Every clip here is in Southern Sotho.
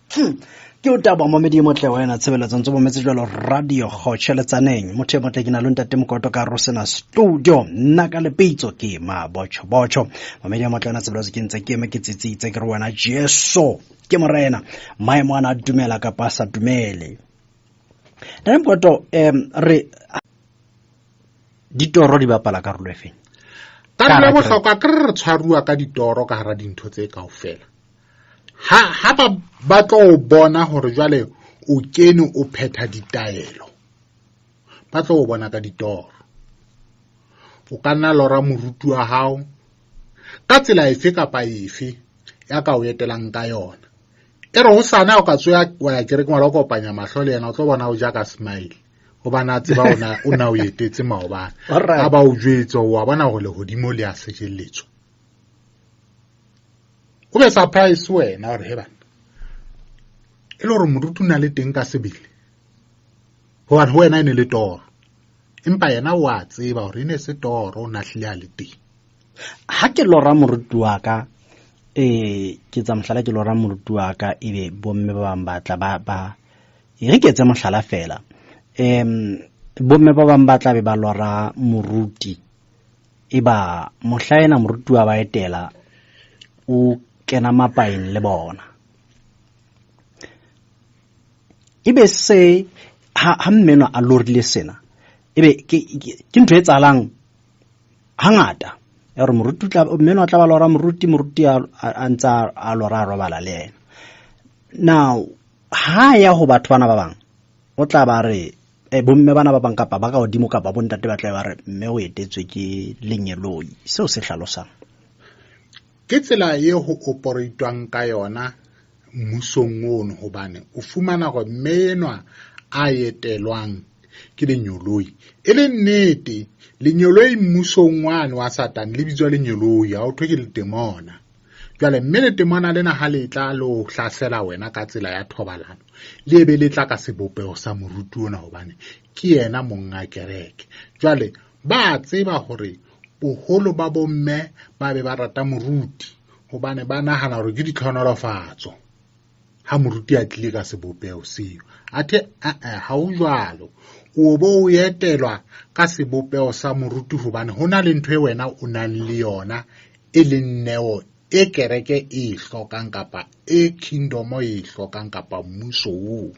Ke o taba momedi e motle wena tshebeletso ntse bometse jalo radio kgotšheletsaneng motho e motle ke na le ntate Mokoto ka rosena studio nna ka lepitso ke mabotjhobotjho. Momedi e motle wena tshebeletso ke ntse ke eme ke tsitsitse ke re wena Jesu ke morena maemo ana a dumela kapa a sa dumele. Ntate Mokoto, re ditoro di bapala karolo efe? Karolo ya bohlokwa ke re tshwaruwa ka ditoro ka hara dintho tse kaofela. Ha ba ba tlo bona hore jwale o kene o phetha ditaelo, ba tlo bona ka ditoro. O ka nna lora moruti wa hao ka tsela efe kapa efe ya ka o etelang ka yona. E re hosane o ka tsoya wa ya kerekeng wa lo kopanya mahlo le yena, o tlo bona o ja ka smile hobane a tseba o na o etetse maobane. A ba o jwetse, wa bona hore lehodimo le a sejelletswa. O be surprise wena hore he bana, e le hore moruti o na le teng ka sebele, hobane ho wena e ne le toro, empa yena o a tseba hore e ne se toro, o na hlile a le teng. Ha ke lora moruti wa ka, ke tsa mohlala, ke lora moruti wa ka, ebe bomme ba bang ba tla ba e re ke etse mohlala fela. Bomme ba bang ba tla be ba lora moruti, eba mohla ena moruti wa ba etela o kena mapaeng le bona. Ebe se ha mmenwa a lorile sena, ebe ke ntho e etsahalang hangata ya hore moruti tla mmenwa tla ba lora moruti, moruti a ntse a lora a robala le yena. Now ha ya ho batho bana ba bang, o tla ba re bomme bana ba bang kapa ba ka hodimo kapa bontate ba tla ba re mme o etetswe ke lengeloi. Seo se hlalosang ke tsela e ho operatwang ka yona mmusong ono, hobane o fumana hore mme enwa a etelwang ke lenyoloi, e le nnete lenyoloi mmusong wane wa Satane le bitswa lenyoloi, ha o thwe ke letemona. Jwale mme letemona lena ha le tla lo hlasela wena ka tsela ya thobalano, le be le tla ka sebopeho sa moruti ona, hobane ke yena monga kereke. Jwale ba tseba hore boholo ba bomme ba be ba rata moruti, hobane ba nahana hore ke ditlhohonolofatso ha moruti a tlile ka sebopeho seo. Athe ha ho jwalo, o bo o etelwa ka sebopeho sa moruti, hobane ho na le ntho e wena o nang le yona e leng neo e kereke e hlokang kapa e kingdom e hlokang kapa mmuso oo.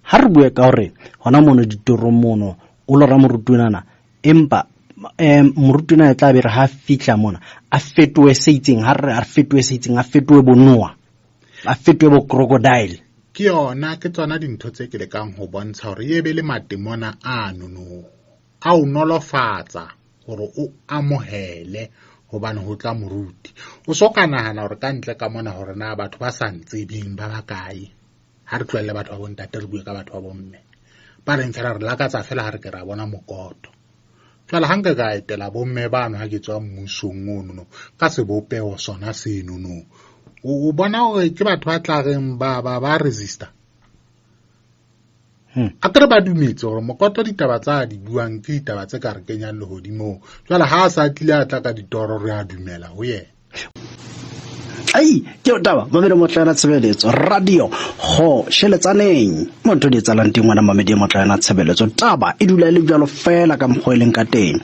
Ha re bue ka hore hona mono ditorong mono o lora moruti onana, empa moruti ona e tla be re ha fihla mona a fetohe se itseng, ha re a fetohe se itseng, a fetohe bonoa, a fetohe bo crocodile. Ke yona, ke tsona dintho tse ke lekang ho bontsha hore e be le matemona a nono a o nolofatsa hore o amohele hobane ho tla moruti. O so ka nahana hore ka ntle ka mona hore na batho ba sa ntsebeng ba bakae. Ha re tlohelle batho ba bontate, re bue ka batho ba bomme ba reng fela re lakatsa fela ha re ke ra bona mokoto. Jwale ha nka ka etela bomme bano ha ke tswa mmusong ono ka sebopeho sona seno no, o bona hore ke batho ba tla reng ba resista. A kere ba dumetse hore mokoto ditaba tsa di buang ke ditaba tse ka re kenyang lehodimong. Jwale ha a sa tlile a tla ka ditoro, re a dumela ho yena. Ai, ke taba mamedi motla tshebeletso radio go sheletsaneng motho di tsalang teng ngwana mamedi motla yona tshebeletso taba e dula e le jwalo fela ka mokgwa e leng ka teng.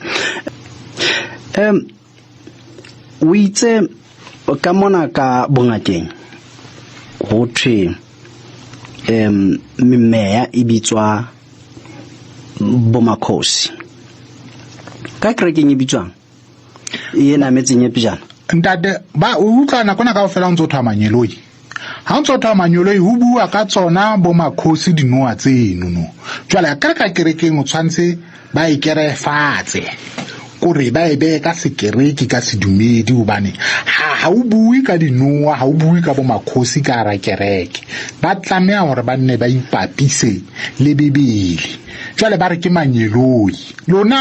O itse ka mona ka bongakeng ho thwe memeya e bitswa bomakhosi, ka kerekeng e bitswang e nametseng e pejana. Ntate, ba o utlwa nako ena kaofela o ntso thwa manyeloi. Ha o ntso thwa manyeloi ho bua ka tsona bo makhosi dinoa tseno no. Jwale a ka kerekeng o tshwantse ba e kerefatse, kore ba e behe ka sekereke ka sedumedi, hobane ha o bue ka dinoa, ha o bue ka bo makhosi ka hara kereke. Ba tlameha hore ba nne ba ipapise le Bibele. Jwale ba re ke manyeloi. Lona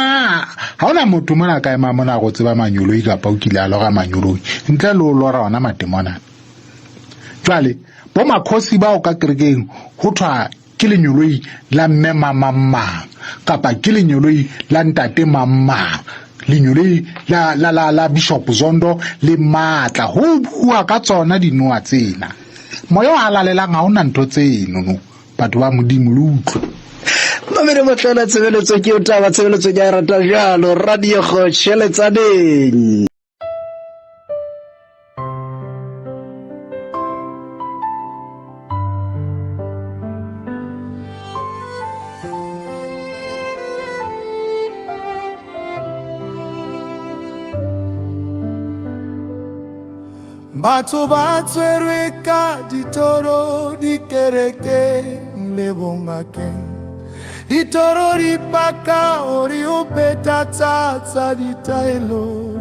ha hona motho mona ka ema mona go tseba manyeloi kapa o kile a lora manyeloi ntle le o lora ona matemona. Jwale bo makhosi bao ka kerekeng ho thwa ke lenyoloi la mme mamang kapa ke lenyoloi la ntate mamang, lenyoloi la Bishop Zondo le matla ho bua ka tsona dinoa tsena. Moya o halalelang ha ona ntho tseno no. Batho ba Modimo le utlwe. Mamedi Motlela, tshebeletso ke o taba, tshebeletso ke a e rata jalo. Radio Kgotšheletsaneng. Batho ba tshwerwe ka ditoro dikerekeng le bongakeng. Ditoro di paka hore o phethatsa tsa ditaelo.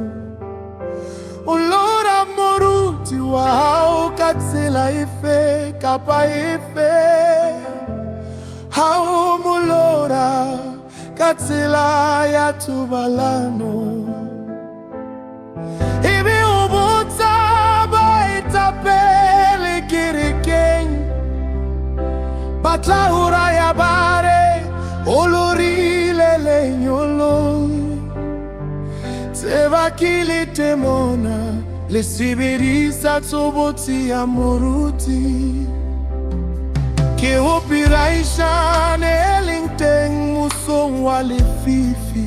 O lora moruti wa hao ka tsela efe kapa efe. Ha o mo lora ka tsela ya thobalano. Ebe o botsa baetapele kerekeng, ba tla ho raya ba re o lorile lenyolong. Tseba ke letemona le sebedisa tshobotsi ya moruti. Ke ho piraishane e leng teng musong wa lefifi.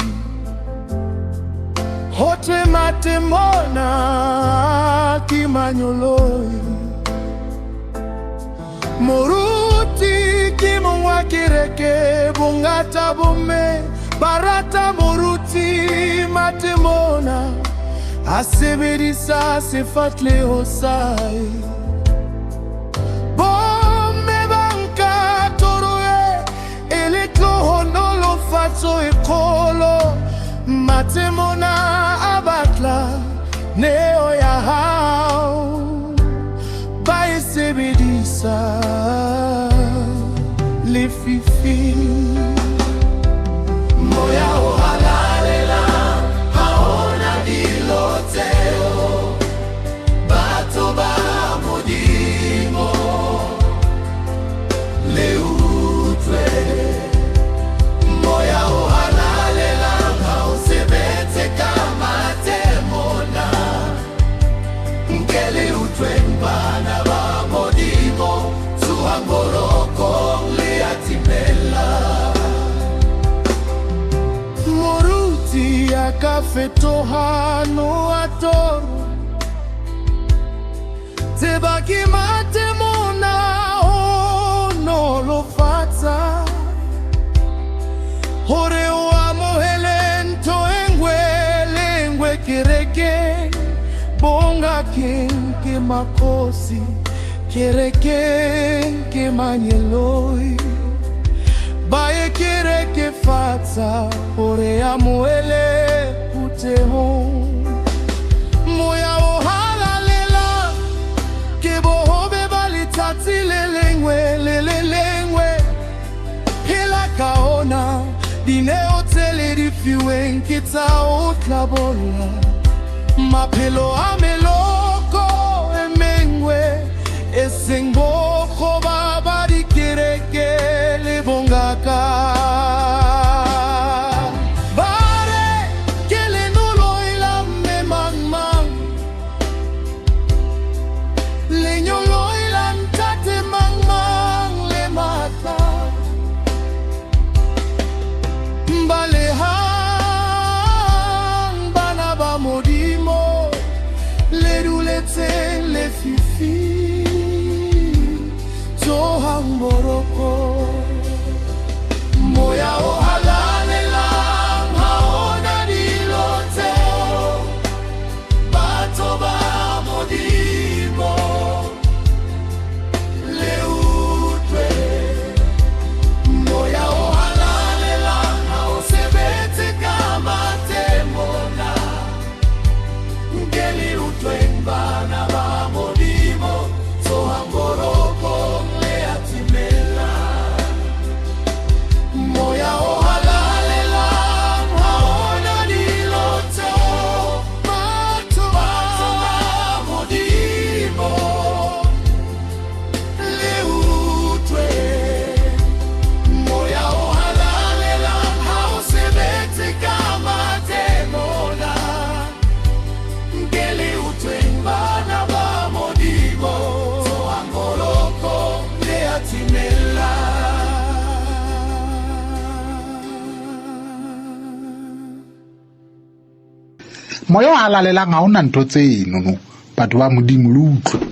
Ho thwe matemona ke manyoloi. Moruti ke mong wa kereke, bongata bomme ba rata moruti matemona a sebedisa sefahleho sa hae. Bomme ba nka toro e le tlhohonolofatso e kgolo. Matemona a batla neo ya hao, ba e sebedisa lefifing. Moya o halalelang ha ona dilo tseo, batho ba Modimo le utlwe. Moya o halalelang ha o sebetse ka matemona. Nke le utlweng bana ba Modimo, tsohang borokong le a timela. Moruti a ka fetoha noa toro, tseba ke matemona ho nolofatsa hore o amohele ntho e nngwe le e nngwe kerekeng. Bongakeng ke makgosi, kerekeng ke manyeloi. Ba e kereke fatsa hore amohele phuthehong. Moya o halalelang ke bohobe ba letsatsi le lengwe le le lengwe. Phela ka ona dineo tse le di fiweng ke tsa ho tlabolla maphelo a meloko e mengwe, e seng bokgoba ba dikereke le bongaka. Ba re ke lenoloi la mme mang mang, lenyoloi la ntate mang mang le matla. Balehang bana ba Modimo, le duletseng lefifing. Moya o halalelang ha ona ntho tseno no. Batho ba Modimo le utlwe.